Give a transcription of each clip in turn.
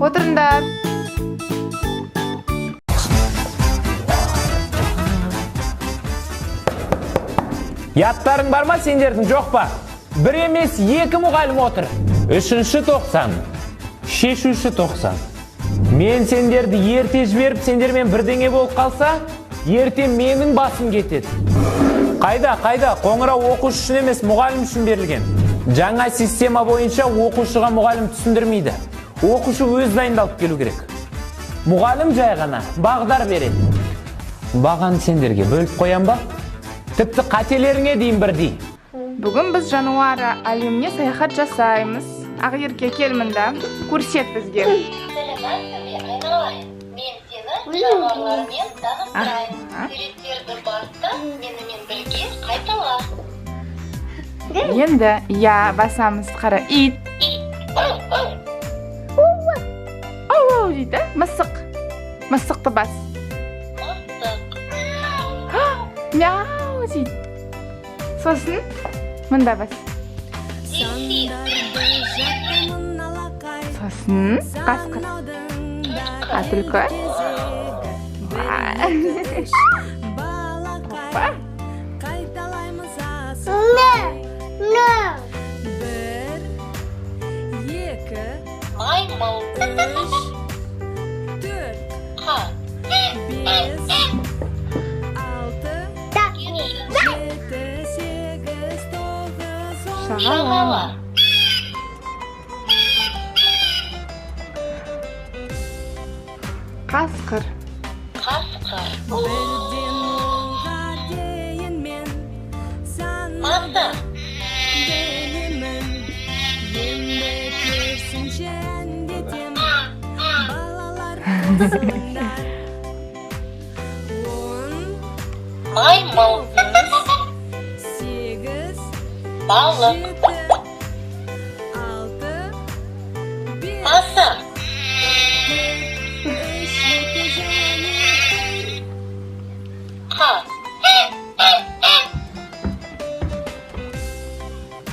Отырыңдар. Ұяттарың бар ма сендердің, жоқ па? Бір емес, екі мұғалім отыр. Үшінші тоқсан, шешуші тоқсан. Мен сендерді ерте жіберіп, сендермен бірдеңе болып қалса, ертең менің басым кетеді. Қайда, қайда? Қоңырау оқушы үшін емес, мұғалім үшін берілген. Жаңа система бойынша оқушыға мұғалім түсіндірмейді. Оқушы өз дайындалып келу керек. Мұғалім жай ғана бағдар береді. Бағаны сендерге бөліп қоям ба? Тіпті қателеріңе дейін бірдей. Бүгін біз жануар әлеміне саяхат жасаймыз. Ақерке, кел мында, көрсет бізге. Сәлеметсің бе, айналайын? Мен сені жануарлармен таныстырайын. Суреттерді бас та, менімен бірге қайтала. Енді, иә, басамыз. Қара, ит. Ау, ау дейді. Мысық. Мысықты бас. Мысық. Мяу дейді. Сосын мында бас. Дельфин. Сосын қасқыр. А, түлкі. Опа. Бір, екі, Маймыл. үш, төрт, Қаз. 5, 6, 7, 8, 9, 10. Шағала. Қасқыр. Қасқыр. 1-ден 10-ға дейін мен санауды Мысық. білемін. Енді керісінше әндетем. Балалар, қосылыңдар. 10, Маймыл. 8, Балық. 7, 6, 5, Мысық. 4, 3, 2 және 1. Қаз.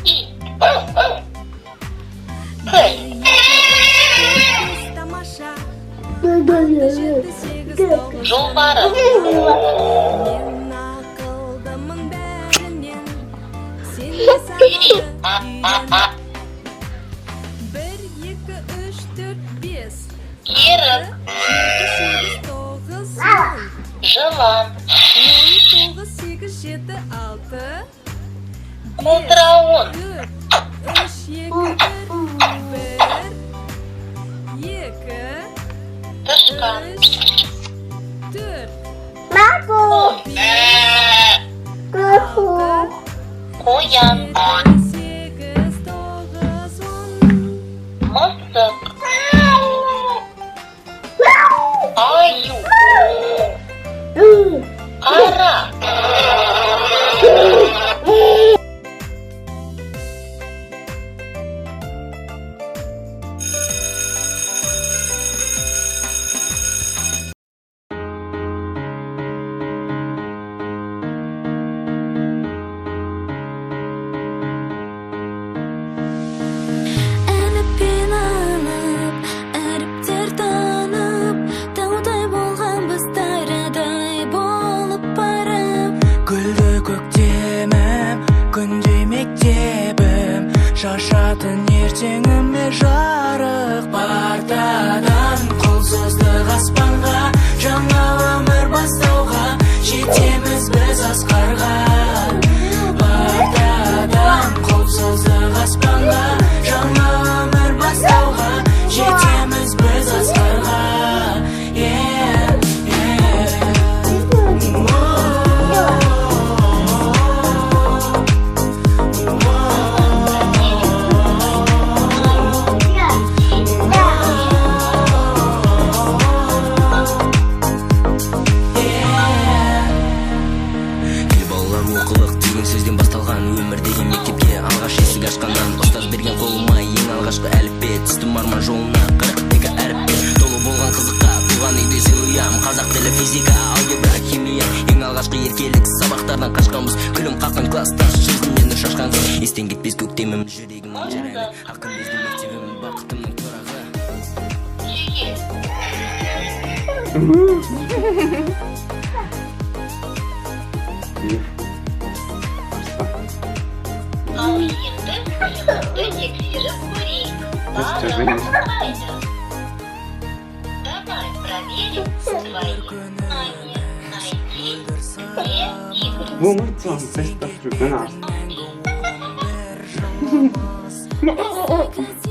Ит. Піл. 5, тамаша. 6, 7, 8, 9. Жолбарыс. Мен ақылдымын бәрінен. Сен де санауды үйрен. 1, 2, 3, 4, 5. Керік. 7, 8, 9, 10. Жылан. 10, 9, 8, 7, 6. Қолтырауын. 4, 3, 2, 1, 1, 2, Тышқан. 3, 4, Қой. 5, 6, Қоян. 7, 8, 9, 10. Мысық. Аю. Қара. Әліппені алып, әріптер танып, таудай болғанбыз, дарадай болып барып. Гүлді көктемім, күндей мектебім, шашатын ертеңіме жарық. Партадан қол создық аспанға, жаңа өмір бастауға, жетеміз біз асқарға. Партадан қол создық аспанға, жаңа өмір бастауға, жетеміз біз асқарға. Yeah. Ел балалар, оқылық деген сөзден басталған өмір деген мектепке алғаш есік ашқаннан, ұстаз берген қолыма ең алғашқы әліппе, түстім арман жолына 42 әріппен. Толы болған қызыққа туған үйде сыйлыям: қазақ тілі, физика, алгебра, химия. Ең алғашқы еркелік сабақтардан қашқанбыз, күлім қаққан класстас, жүзінен нұр шашқан қыз. Естен кетпес көктемім, жүрегімнің жыр әні, ақ күмбезді мектебім, бақытымның тұрағы. Ал енді біліміңді тексеріп көрейік. Барлығы қайда? Давай проверим твои знания. Найди все игры. Болмайды саған тест тапсыру. Міне, Арыстан.